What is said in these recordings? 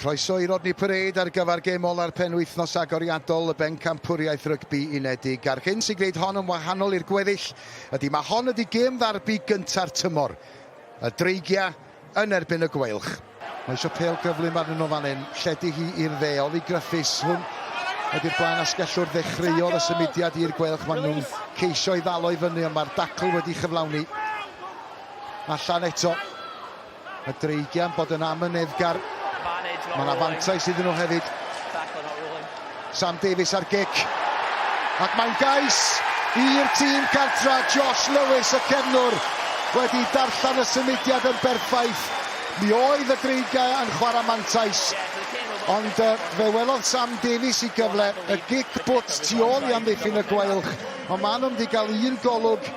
Croeso i Rodney Parade ar gyfer gêm ola'r penwythnos agoriadol y Bencampwriaeth Rygbi Unedig. A'r hyn sy'n gwneud hon yn wahanol i'r gweddill ydy mae hon ydy gêm ddarbi gynta'r tymor. Y Dreigiau yn erbyn y Gweilch. Mae eisiau pêl gyflym arnyn nhw fan hyn. Lledu hi i'r dde. Oli Griffiths. Hwn ydy'r blaen asgellwr ddechreuodd y symudiad i'r Gweilch. Maen nhw'n ceisio i ddal o i fyny ond mae'r dacl wedi chyflawni. Allan eto. Y Dreigiau'n bod yn amyneddgar. Mae yna fantais iddyn nhw hefyd. Sam Davies ar gic. Ac mae'n gais i'r tîm cartra. Josh Lewis, y cefnwr, wedi darllen y symudiad yn berffaith. Mi oedd y Dreigiau yn chwarae mantais, ond fe welodd Sam Davies i gyfle y gic bwt tu ôl i amddiffyn y Gweilch, ond maen nhw'n mynd i gael un golwg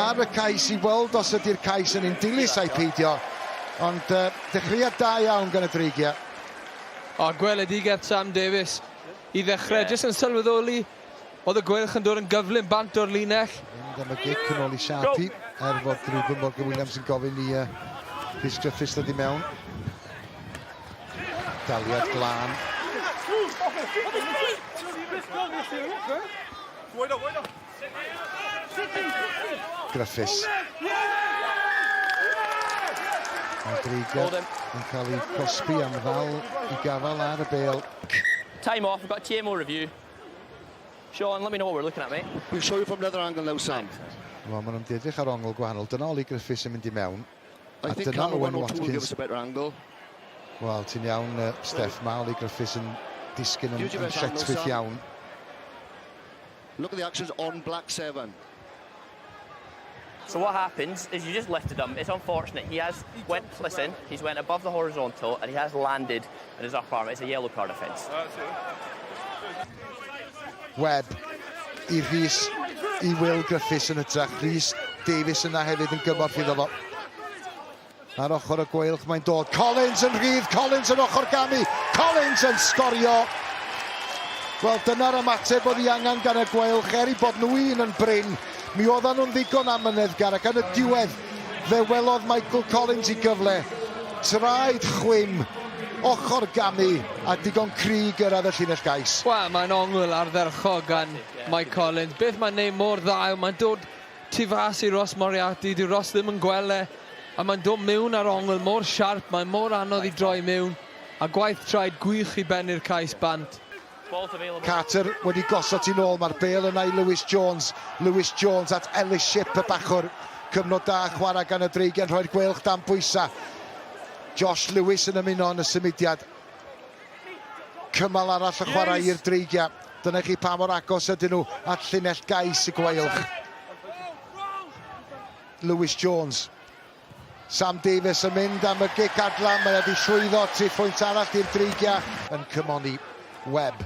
ar y cais i weld os ydy'r cais yn un dilys ai peidio. Ond uh, dechreuad da iawn gan y Dreigiau. O, gweledigaeth Sam Davies i ddechrau, yeah. Jyst yn sylweddoli, oedd y Gweilch yn dod yn gyflym bant o'r linell. Mynd am y gic yn ôl i Sharpie, er fod Reuben Morgan Williams yn gofyn i uh, Rhys Griffiths ddod i mewn. Daliad glân. Griffiths. Mae Dreigiau yn cael ei cosbi am ddal i gafael ar y bêl. Time off, we've got a TMO review. Sean, let me know what we're looking at, mate. We'll show you from another angle now, Sam. Wel, maen nhw'n mynd i edrych ar ongl gwahanol. Dyna Oli Griffiths yn mynd i mewn. I A think dyna camera Owen 102 will give Watkins. us a better angle. Wel, ti'n iawn, uh, Steff. Mae Oli Griffiths yn disgyn yn, Use your yn best angle, lletchwith Sam. iawn. Look at the actions on black 7. So what happens is you just lifted him. It's unfortunate. He has went, listen, he's went above the horizontal and he has landed in his upper arm. It's a yellow card offence. Webb i Rhys, i Will Griffiths yn hytrach. Rhys Davies yna hefyd yn gymorth iddo fo. Ar ochr y Gweilch mae'n dod. Collins yn rhydd, Collins yn ochr gamu, Collins yn sgorio. Wel, dyna'r ymateb oedd ei angen gan y Gweilch, er i bod nhw un yn brin. Mi oedden nhw'n ddigon amyneddgar ac yn y diwedd fe welodd Michael Collins i gyfle. Traed chwim, ochr gamu a digon cry gyrraedd y llinell gais. Wel, mae'n ongl ardderchog gan Mike Collins. Beth mae'n neud mor dda yw mae'n dod tu fas i Ross Moriarty, dyw Ross ddim yn gweld e, a mae'n dod mewn ar ongl mor siarp, mae'n mor anodd i droi mewn, a gwaith traed gwych i bennu'r cais bant. Carter wedi gosod ti'n ôl, mae'r bêl yna i Lewis Jones, Lewis Jones at Ellis Ship y bachwr. Cyfnod da chwarae gan y Dreigiau'n rhoi'r Gweilch dan bwysau. Josh Lewis yn ymuno yn y symudiad. Cymal arall y chwarae i'r Dreigiau. Dyna chi pa mor agos ydyn nhw at llinell gais y Gweilch. Lewis Jones. Sam Davies yn mynd am y gic adlam. Mae wedi llwyddo tri phwynt arall i'r Dreigiau yn cymoni. Webb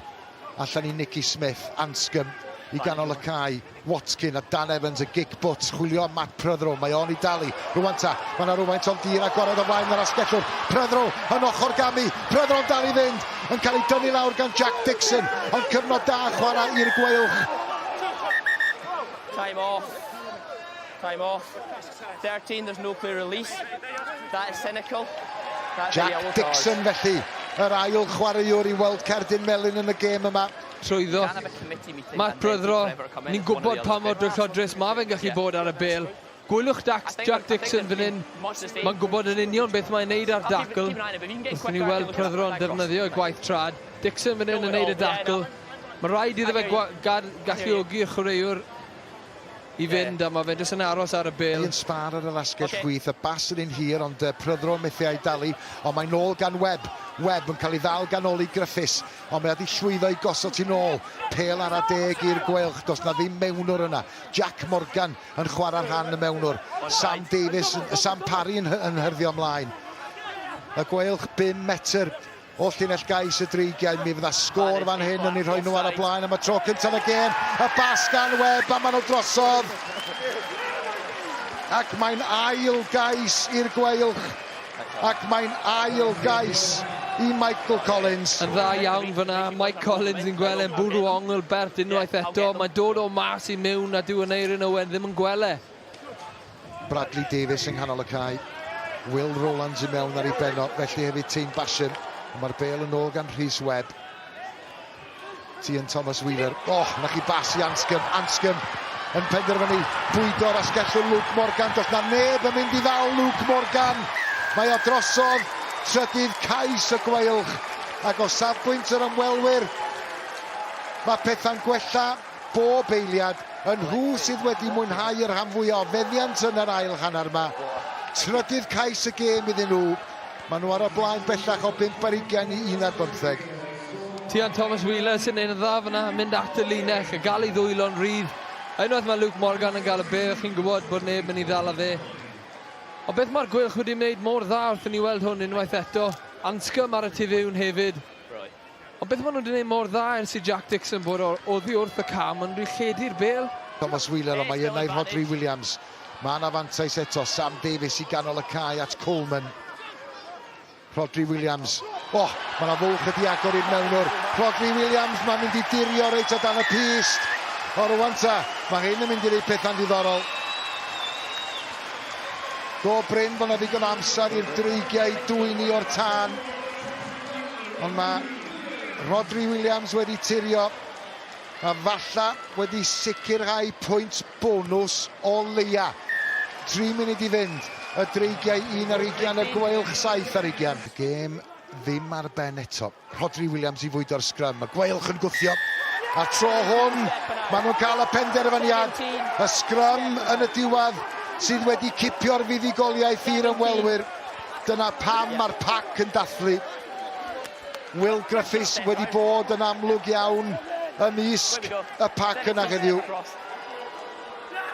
allan i Nicky Smith. Anscombe i ganol y cae. Watkin a Dan Evans y gic bwt, chwilio am Matt Protheroe, mae o'n i dalu, rwan ta, mae yna rhywfaint o'n dir agored o flaen yr asgellwr, Protheroe yn ochr gamu, Protheroe'n dal i fynd, yn cael ei dynnu lawr gan Jack Dixon, ond cyfnod da chwarae i'r Gweilch. Time off. Time off. 13, there's no clear release. That is cynical. That's Jack Dixon felly, yr ail chwaraewr i weld cerdyn melyn yn y gêm yma. Trwyddo. Matt Protheroe, ni'n gwybod pa mor dwyllodrus mae fe'n gallu bod ar y bêl. Gwyliwch Dax, Jack Dixon fan hyn, mae'n gwybod yn union beth mae'n neud ar dacl. Wrth i ni weld Protheroe'n defnyddio ei gwaith trad. Dixon fan hyn yn neud y dacl. Mae rhaid iddo fe galluogi'r chwaraewr i fynd a mae fe jyst yn aros ar y bêl. Un sbâr ar yr asgell chwith, y bas yn un hir ond Protheroe methu a'i dalu, ond mae'n ôl gan Webb. Webb yn cael ei ddal gan Oli Griffiths, ond mae wedi llwyddo i gosod ti'n ôl. Pêl ara deg i'r Gweilch, does na ddim mewnwr yna. Jack Morgan yn chwarae rhan y mewnwr. Sam Davies, Sam Parry yn, yn hyrddio ymlaen. Y Gweilch 5 metr o llinell gais y Dreigiau. Mi fydda sgôr fan hyn yn ei rhoi nhw ar y blaen am y tro cyntaf y gêm. Y bas gan Webb a maen nhw drosodd. Ac mae'n ail gais i'r Gweilch. Ac mae'n ail gais i Michael Collins. Yn dda iawn fyna, Mike Collins yn gweld e'n bwrw ongl bert unwaith eto. Mae'n dod o mas i mewn a dyw Aneurin Owen ddim yn gweld e. Bradley Davies yng nghanol y cae. Will Rowlands i mewn ar ei benno, felly hefyd Tane Basham. Ond mae'r bêl yn ôl gan Rhys Webb. Tian Thomas Wheeler. Oh, na chi bas i Anscombe. Anscombe yn penderfynu bwydo'r asgellwr Luke Morgan. Does na neb yn mynd i ddal Luke Morgan. Mae o drosodd trydydd cais y Gweilch. Ac o safbwynt yr ymwelwyr, mae pethau'n gwella bob eiliad. Y nhw sydd wedi mwynhau y rhan fwyaf o feddiant yn yr ail hanner yma. Trydydd cais y gêm iddyn nhw. Maen nhw ar y blaen bellach o 5 ar 20 i 1 ar 15. Tian Thomas Wheeler sy'n neud yn dda fyna, mynd at y linell a gael ei ddwylo'n rhydd. A unwaith mae Luke Morgan yn gael y bêl, chi'n gwybod bod neb mynd i ddala fe. Ond beth mae'r Gweilch wedi wneud mor dda wrth i ni weld hwn unwaith eto. Anscombe ar y tu fewn hefyd. Ond beth maen nhw wedi gwneud mor dda ers i Jack Dixon bod oddi wrth y cam, maen nhw wedi lledu'r bêl. Thomas Wheeler, ond mae yna i Rhodri Williams. Mae yna fantais eto, Sam Davies i ganol y cae at Coleman. Rhodri Williams. O, oh, mae yna fwlch wedi agor i'r mewnwr. Rhodri Williams, mae'n mynd i dirio reit o dan y pyst. O rwan ta, mae hyn yn mynd i rei pethau'n ddiddorol. Go brin bod yna ddigon o amser i'r dreigiau dwyni o'r tân. Ond mae Rhodri Williams wedi tirio a falla wedi sicrhau pwynt bonws o leia. 3 munud i fynd. Y dreigiau 1 ar 20, y Gweilch 7 ar 20. Y gêm ddim ar ben eto. Rhodri Williams i fwydo'r sgrym. Y Gweilch yn gwthio. A tro hwn, maen nhw'n cael y penderfyniad. Y sgrym yn y diwedd sydd wedi cipio'r fuddugoliaeth i'r ymwelwyr. Dyna pam mae'r pac yn dathlu. Will Griffiths wedi bod yn amlwg iawn ymysg y pac yna heddiw.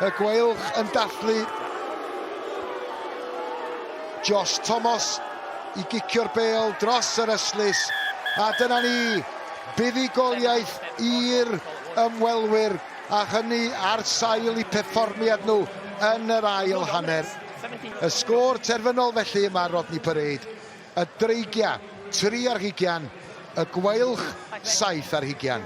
Y Gweilch yn dathlu. Josh Thomas i gicio'r bêl dros yr ystlys. A dyna ni, buddugoliaeth i'r ymwelwyr, a hynny ar sail eu perfformiad nhw yn yr ail hanner. Y sgôr terfynol felly yma ar Rodney Parade. Y Dreigiau, 3 ar hugian, y Gweilch, 7 ar hugian.